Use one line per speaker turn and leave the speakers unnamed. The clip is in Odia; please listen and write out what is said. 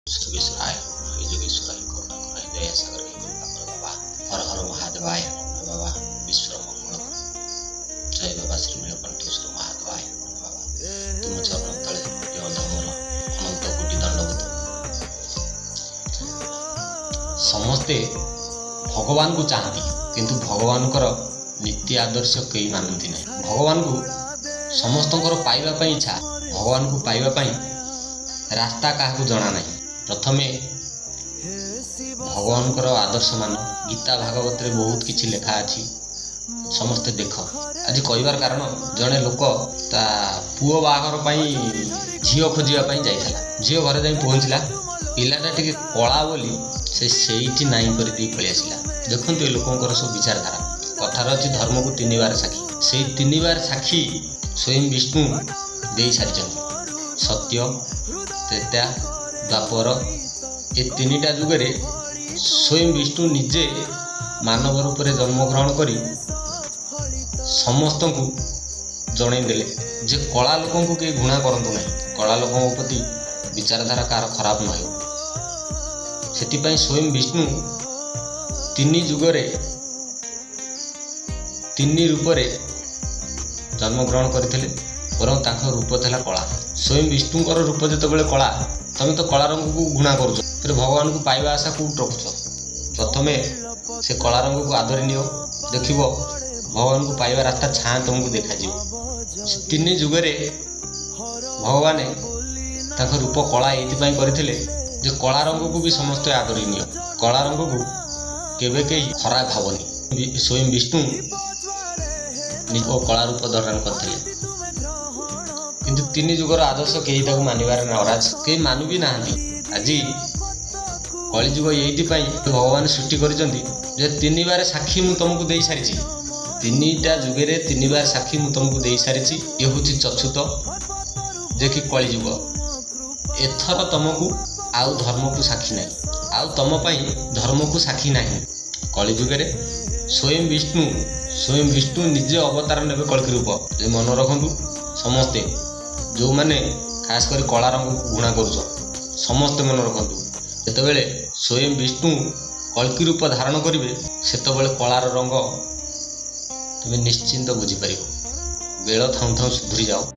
ସର୍ବେଶ୍ୱରାୟ ନମଃ, ଯୋଗେଶ୍ୱରାୟ କରୁଣାକରାୟ ଦୟାସାଗର କୃପାକର ବାବା। ହର ହର ମହାଦେବାୟ ନମଃ ବାବା, ବିଶ୍ୱର ମଙ୍ଗଳ କର। ଜୟ ବାବା ଶ୍ରୀ ନୀଳକଣ୍ଠେଶ୍ୱର ମହାଦେବାୟ ନମଃ ବାବା। ତୁମ ଚରଣ ତଳେ ଏ ଅଧମର ଅନନ୍ତ କୋଟି ଦଣ୍ଡବତ। ସମସ୍ତେ ଭଗବାନଙ୍କୁ ଚାହାନ୍ତି, କିନ୍ତୁ ଭଗବାନଙ୍କର ନୀତି ଆଦର୍ଶ କେହି ମାନନ୍ତି ନାହିଁ। ଭଗବାନଙ୍କୁ ସମସ୍ତଙ୍କର ପାଇବା ପାଇଁ ଇଚ୍ଛା, ଭଗବାନଙ୍କୁ ପାଇବା ପାଇଁ ରାସ୍ତା କାହାକୁ ଜଣା ନାହିଁ। ପ୍ରଥମେ ଭଗବାନଙ୍କର ଆଦର୍ଶ ମାନ। ଗୀତା ଭାଗବତରେ ବହୁତ କିଛି ଲେଖା ଅଛି, ସମସ୍ତେ ଦେଖ। ଆଜି କହିବାର କାରଣ, ଜଣେ ଲୋକ ତା ପୁଅ ବାହାଘର ପାଇଁ ଝିଅ ଖୋଜିବା ପାଇଁ ଯାଇଥିଲା। ଝିଅ ଘରେ ଯାଇ ପହଞ୍ଚିଲା, ପିଲାଟା ଟିକେ କଳା ବୋଲି ସେ ସେଇଠି ନାଇଁ କରିଦେଇ ପଳେଇ ଆସିଲା। ଦେଖନ୍ତୁ ଏ ଲୋକଙ୍କର ସବୁ ବିଚାରଧାରା। କଥାରେ ଅଛି ଧର୍ମକୁ ତିନିବାର ସାକ୍ଷୀ। ସେଇ ତିନିବାର ସାକ୍ଷୀ ସ୍ୱୟଂ ବିଷ୍ଣୁ ଦେଇ ସାରିଛନ୍ତି। ସତ୍ୟ, ତ୍ରେତୟା, ଦ୍ୱାପର, ଏ ତିନିଟା ଯୁଗରେ ସ୍ୱୟଂ ବିଷ୍ଣୁ ନିଜେ ମାନବ ରୂପରେ ଜନ୍ମଗ୍ରହଣ କରି ସମସ୍ତଙ୍କୁ ଜଣେଇ ଦେଲେ ଯେ କଳା ଲୋକଙ୍କୁ କେହି ଘୃଣା କରନ୍ତୁ ନାହିଁ, କଳା ଲୋକଙ୍କ ପ୍ରତି ବିଚାରଧାରା କାହାର ଖରାପ ନ ହେଉ। ସେଥିପାଇଁ ସ୍ୱୟଂ ବିଷ୍ଣୁ ତିନି ଯୁଗରେ ତିନି ରୂପରେ ଜନ୍ମଗ୍ରହଣ କରିଥିଲେ, ବରଂ ତାଙ୍କ ରୂପ ଥିଲା କଳା। ସ୍ୱୟଂ ବିଷ୍ଣୁଙ୍କର ରୂପ ଯେତେବେଳେ କଳା, ତମେ ତ କଳା ରଙ୍ଗକୁ ଘୃଣା କରୁଛ, ତେବେ ଭଗବାନଙ୍କୁ ପାଇବା ଆଶା କୋଉଠି ରଖୁଛ? ପ୍ରଥମେ ସେ କଳା ରଙ୍ଗକୁ ଆଦରି ନିଅ, ଦେଖିବ ଭଗବାନଙ୍କୁ ପାଇବା ରାସ୍ତା ଛାଁ ତମକୁ ଦେଖାଯିବ। ସେ ତିନି ଯୁଗରେ ଭଗବାନ ତାଙ୍କ ରୂପ କଳା ଏଇଥିପାଇଁ କରିଥିଲେ ଯେ କଳା ରଙ୍ଗକୁ ବି ସମସ୍ତେ ଆଦରି ନିଅ, କଳା ରଙ୍ଗକୁ କେବେ କେହି ଖରାପ ଭାବନି। ସ୍ୱୟଂ ବିଷ୍ଣୁ ନିଜ କଳା ରୂପ ଧାରଣ କରିଥିଲେ, କିନ୍ତୁ ତିନି ଯୁଗର ଆଦର୍ଶ କେହି ତାକୁ ମାନିବାରେ ନାରାଜ, କେହି ମାନୁ ବି ନାହାନ୍ତି। ଆଜି କଳିଯୁଗ ଏଇଥିପାଇଁ ଭଗବାନ ସୃଷ୍ଟି କରିଛନ୍ତି ଯେ ତିନିବାର ସାକ୍ଷୀ ମୁଁ ତମକୁ ଦେଇସାରିଛି, ତିନିଟା ଯୁଗରେ ତିନିବାର ସାକ୍ଷୀ ମୁଁ ତମକୁ ଦେଇସାରିଛି। ଇଏ ହେଉଛି ଚତୁର୍ଥ, ଯେ କି କଳିଯୁଗ। ଏଥର ତମକୁ ଆଉ ଧର୍ମକୁ ସାକ୍ଷୀ ନାହିଁ, ଆଉ ତମ ପାଇଁ ଧର୍ମକୁ ସାକ୍ଷୀ ନାହିଁ। କଳିଯୁଗରେ ସ୍ୱୟଂ ବିଷ୍ଣୁ ନିଜେ ଅବତାର ନେବେ କଳ୍କୀ ରୂପ। ଯେ ମନେ ରଖନ୍ତୁ ସମସ୍ତେ, ଯେଉଁମାନେ ଖାସ କରି କଳା ରଙ୍ଗକୁ ଘୃଣା କରୁଛ, ସମସ୍ତେ ମନେ ରଖନ୍ତୁ, ଯେତେବେଳେ ସ୍ୱୟଂ ବିଷ୍ଣୁ କଳ୍କୀ ରୂପ ଧାରଣ କରିବେ, ସେତେବେଳେ କଳାର ରଙ୍ଗ ତୁମେ ନିଶ୍ଚିନ୍ତ ବୁଝିପାରିବ। ବେଳ ଥାଉଁ ଥାଉଁ ସୁଧୁରି ଯାଅ।